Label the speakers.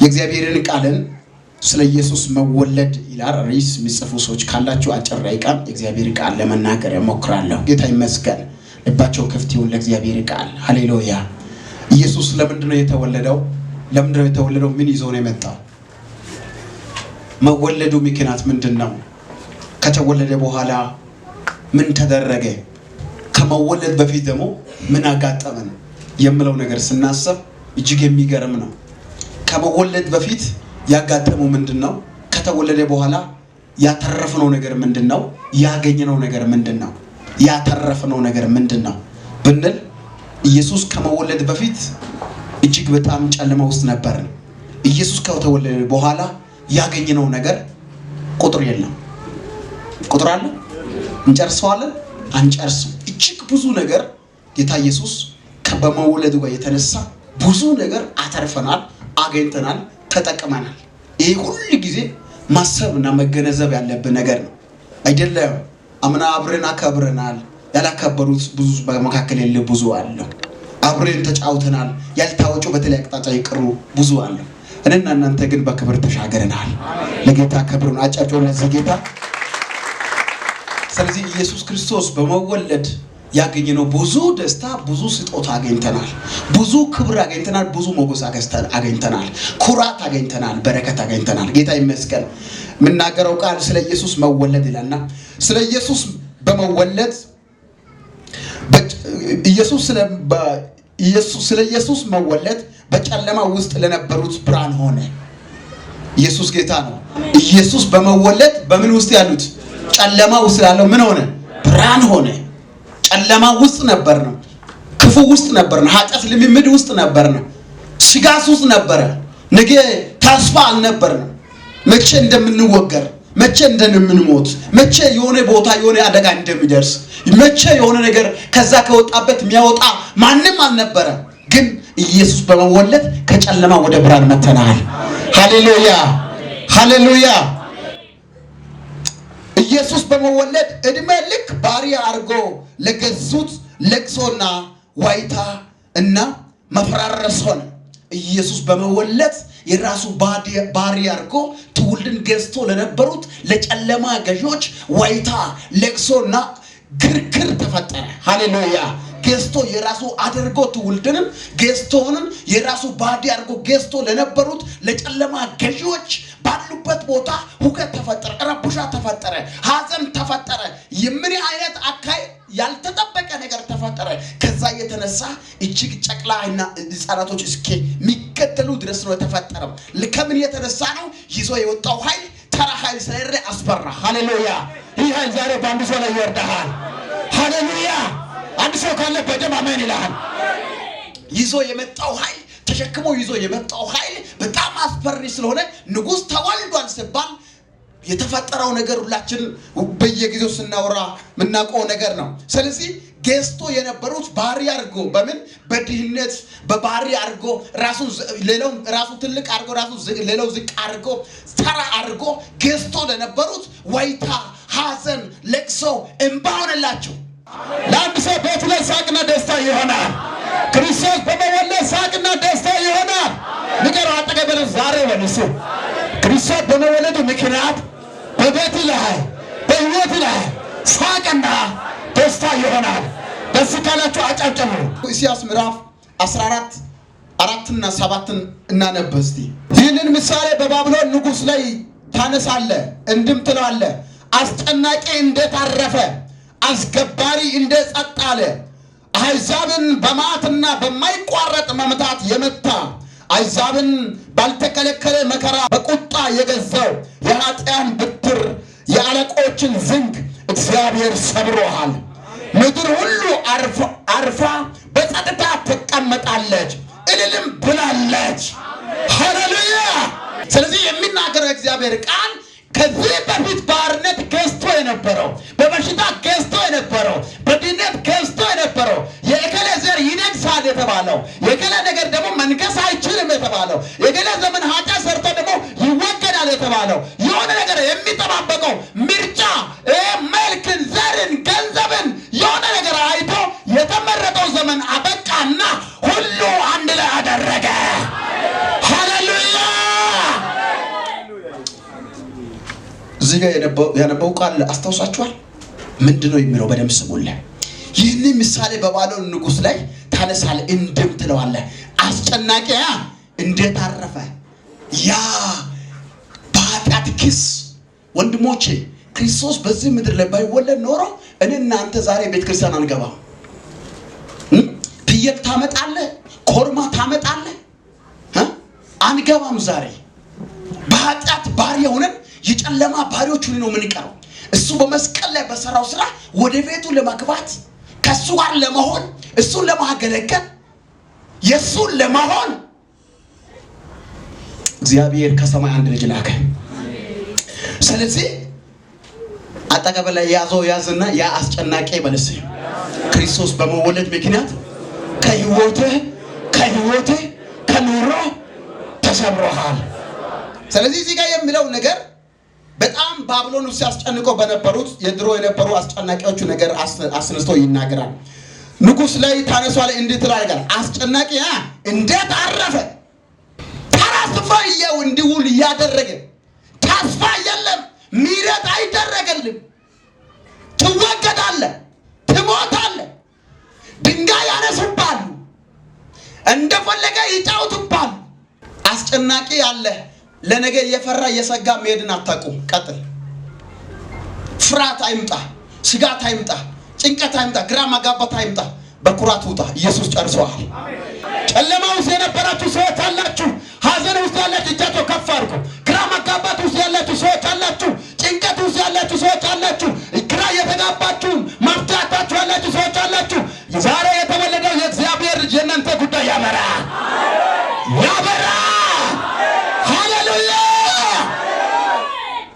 Speaker 1: የእግዚአብሔርን ቃልን ስለ ኢየሱስ መወለድ ይላል ርዕስ የሚጽፉ ሰዎች ካላችሁ አጭር ደቂቃ የእግዚአብሔር ቃል ለመናገር እሞክራለሁ። ጌታ ይመስገን። ልባቸው ክፍት ይሁን ለእግዚአብሔር ቃል። ሃሌሉያ። ኢየሱስ ለምንድን ነው የተወለደው? ለምንድን ነው የተወለደው? ምን ይዞ ነው የመጣው? መወለዱ ምክንያት ምንድን ነው? ከተወለደ በኋላ ምን ተደረገ? ከመወለድ በፊት ደግሞ ምን አጋጠመን የምለው ነገር ስናስብ እጅግ የሚገርም ነው። ከመወለድ በፊት ያጋጠመው ምንድን ነው? ከተወለደ በኋላ ያተረፍነው ነገር ምንድን ነው? ያገኘነው ነገር ምንድን ነው? ያተረፍነው ነገር ምንድን ነው ብንል ኢየሱስ ከመወለድ በፊት እጅግ በጣም ጨለማ ውስጥ ነበርን። ኢየሱስ ከተወለደ በኋላ ያገኘነው ነገር ቁጥር የለም። ቁጥር አለ? እንጨርሰዋለን? አንጨርስም። እጅግ ብዙ ነገር ጌታ ኢየሱስ በመወለዱ ጋር የተነሳ ብዙ ነገር አተርፈናል፣ አገኝተናል፣ ተጠቅመናል። ይሄ ሁሉ ጊዜ ማሰብና መገነዘብ ያለብን ነገር ነው። አይደለም አምና አብረን አከብረናል። ያላከበሩት ብዙ በመካከል የለ ብዙ አለ። አብረን ተጫውተናል። ያልታወጩ በተለይ አቅጣጫ ይቅሩ ብዙ አለ። እኔና እናንተ ግን በክብር ተሻገረናል። ለጌታ ክብሩን አጨብጭቡ ለዚህ ጌታ። ስለዚህ ኢየሱስ ክርስቶስ በመወለድ ያገኘነው ብዙ ደስታ፣ ብዙ ስጦታ አግኝተናል። ብዙ ክብር አግኝተናል። ብዙ ሞገስ አግኝተናል። ኩራት አግኝተናል። በረከት አግኝተናል። ጌታ ይመስገን። የምናገረው ቃል ስለ ኢየሱስ መወለድ ይላልና ስለ ኢየሱስ በመወለድ ስለ ኢየሱስ መወለድ በጨለማ ውስጥ ለነበሩት ብርሃን ሆነ። ኢየሱስ ጌታ ነው። ኢየሱስ በመወለድ በምን ውስጥ ያሉት ጨለማ ውስጥ ያለው ምን ሆነ? ብርሃን ሆነ። ጨለማ ውስጥ ነበር ነው፣ ክፉ ውስጥ ነበር ነው፣ ኃጢአት ልምምድ ውስጥ ነበር ነው፣ ስጋት ውስጥ ነበረ። ነገ ተስፋ አልነበርንም። መቼ እንደምንወገር፣ መቼ እንደምንሞት፣ መቼ የሆነ ቦታ የሆነ አደጋ እንደሚደርስ፣ መቼ የሆነ ነገር ከዛ ከወጣበት የሚያወጣ ማንም አልነበረ። ግን ኢየሱስ በመወለድ ከጨለማ ወደ ብርሃን መተናል። ሃሌሉያ ሃሌሉያ። ኢየሱስ በመወለድ እድሜ ልክ ባሪያ አድርጎ ለገዙት ለቅሶና ዋይታ እና መፈራረስ ሆነ። ኢየሱስ በመወለድ የራሱ ባሪያ አድርጎ ትውልድን ገዝቶ ለነበሩት ለጨለማ ገዢዎች ዋይታ፣ ለቅሶና ክርክር ተፈጠረ። ሃሌሉያ። ገዝቶ የራሱ አድርጎ ትውልድንም ገዝቶንም የራሱ ባሪያ አድርጎ ገዝቶ ለነበሩት ለጨለማ ገዢዎች ባሉበት ቦታ ሁከት ተፈጠረ፣ ረብሻ ተፈጠረ፣ ሐዘን ተፈጠረ። የምን አይነት አካይ ያልተጠበቀ ነገር ተፈጠረ። ከዛ የተነሳ እጅግ ጨቅላና ህጻናቶች እስከሚገደሉ ድረስ ነው የተፈጠረው። ከምን የተነሳ ነው? ይዞ የወጣው ኃይል ተራ ኃይል ስለሌለ አስፈራ።
Speaker 2: ሃሌሉያ። ይህ ኃይል ዛሬ በአንድ ሰው ላይ ይወርዳል። ሃሌሉያ። አንድ ሰው ካለ በደም አሜን ይልሃል።
Speaker 1: ይዞ የመጣው ኃይል ተሸክሞ ይዞ የመጣው ኃይል በጣም አስፈሪ ስለሆነ ንጉሥ ተወልዷል ሲባል የተፈጠረው ነገር ሁላችን በየጊዜው ስናወራ የምናውቀው ነገር ነው። ስለዚህ ገዝቶ የነበሩት ባሪያ አድርጎ በምን በድህነት በባሪያ አድርጎ ራሱ ሌላው ራሱ ትልቅ አድርጎ ራሱ ሌላው ዝቅ አድርጎ ተራ አድርጎ ገዝቶ ለነበሩት ዋይታ፣ ሐዘን፣ ለቅሶ እንባ ሆነላቸው።
Speaker 2: ለአንድ ሰው ቤቱ ላይ ሳቅና ደስታ ይሆናል። ክርስቶስ በመወለድ ሳቅና ደስታ ይሆናል። ንገረው፣ አጠገብህ ዛሬ በል እሱ ክርስቶስ በመወለዱ ምክንያት በቤት ላይ በሕይወት ላይ ሳቅና ደስታ ይሆናል። ደስ ካላችሁ አጨብጭቡ።
Speaker 1: ኢሳይያስ ምዕራፍ 14 4ና 7 እናነብ እስቲ።
Speaker 2: ይህንን ምሳሌ በባቢሎን ንጉሥ ላይ ታነሳለህ፣ እንድም ትላለህ፣ አስጨናቂ እንደታረፈ አስገባሪ እንደ ጸጥ አለ፣ አሕዛብን በመዓትና በማይቋረጥ መምታት የመታ አሕዛብን ባልተከለከለ መከራ በቁጣ የገዛው የኃጥአን ብትር የአለቆችን ዘንግ እግዚአብሔር ሰብሮሃል። ምድር ሁሉ አርፋ በጸጥታ ትቀመጣለች፣ እልልም ብላለች። ሃሌሉያ።
Speaker 1: ስለዚህ የሚናገረው እግዚአብሔር ቃል
Speaker 2: ከዚህ በፊት ባርነት ገዝቶ የነበረው፣ በበሽታ ገዝቶ የነበረው፣ በድህነት ገዝቶ የነበረው፣ የእከሌ ዘር ይነግሳል የተባለው፣ የእከሌ ነገር ደግሞ መንገስ አይችልም የተባለው፣ የእከሌ ዘመን ኃጢአት ሰርቶ ደግሞ ይወገዳል የተባለው፣ የሆነ ነገር የሚጠባበቀው ምርጫ፣ መልክን፣ ዘርን፣ ገንዘብን
Speaker 1: ጋር ያነበው ቃል አስታውሳችኋል? ምንድን ነው የሚለው? በደንብ ስሙልህ። ይህንን ምሳሌ በባቢሎን ንጉሥ ላይ ታነሳለህ፣ እንድም ትለዋለህ። አስጨናቂ እንዴት አረፈ ያ በኃጢአት ክስ። ወንድሞቼ፣ ክርስቶስ በዚህ ምድር ላይ ባይወለድ ኖሮ እኔ እናንተ ዛሬ ቤተክርስቲያን አንገባም። ፍየል ታመጣለህ፣ ኮርማ ታመጣለህ፣ አንገባም። ዛሬ በኃጢአት ባሪያ ሆነን የጨለማ ባሪዎች ሆነን ነው የምንቀረው። እሱ በመስቀል ላይ በሰራው ስራ ወደ ቤቱ ለመግባት፣ ከእሱ ጋር ለመሆን፣ እሱን ለማገለገል፣ የእሱን ለመሆን እግዚአብሔር ከሰማይ አንድ ልጅ ላከ። ስለዚህ አጠገብ ላይ ያዘው ያዝና ያ አስጨናቂ በልስ፣ ክርስቶስ በመወለድ ምክንያት ከህይወትህ ከህይወትህ ከኑሮ ተሰብሮሃል። ስለዚህ እዚህ ጋር የሚለው ነገር በጣም ባቢሎን ውስጥ ሲያስጨንቀው በነበሩት የድሮ የነበሩ አስጨናቂዎቹ ነገር አስነስቶ ይናገራል። ንጉሥ ላይ ታነሷል፣ እንዲህ ትላለህ፣ አስጨናቂ እንዴት አረፈ? ተራ ስፍራ እንዲውል እያደረገ ተስፋ የለም፣ ምሕረት አይደረገልም። ትወገዳለህ፣ ትሞታለህ፣ ድንጋይ ያነሱብሃል፣ እንደፈለገ ይጫውቱብሃል። አስጨናቂ አለ። ለነገ እየፈራ እየሰጋ መሄድን አታውቁም። ቀጥል። ፍርሃት አይምጣ፣ ስጋት አይምጣ፣ ጭንቀት አይምጣ፣ ግራ ማጋባት አይምጣ። በኩራት ውጣ። ኢየሱስ ጨርሰዋል።
Speaker 2: ጨለማ ውስጥ የነበራችሁ ሰዎች አላችሁ። ሐዘን ውስጥ ያላችሁ እጃቸው ከፍ አድርጉ። ግራ መጋባት ውስጥ ያላችሁ ሰዎች አላችሁ። ጭንቀት ውስጥ ያላችሁ ሰዎች አላችሁ። ግራ የተጋባችሁ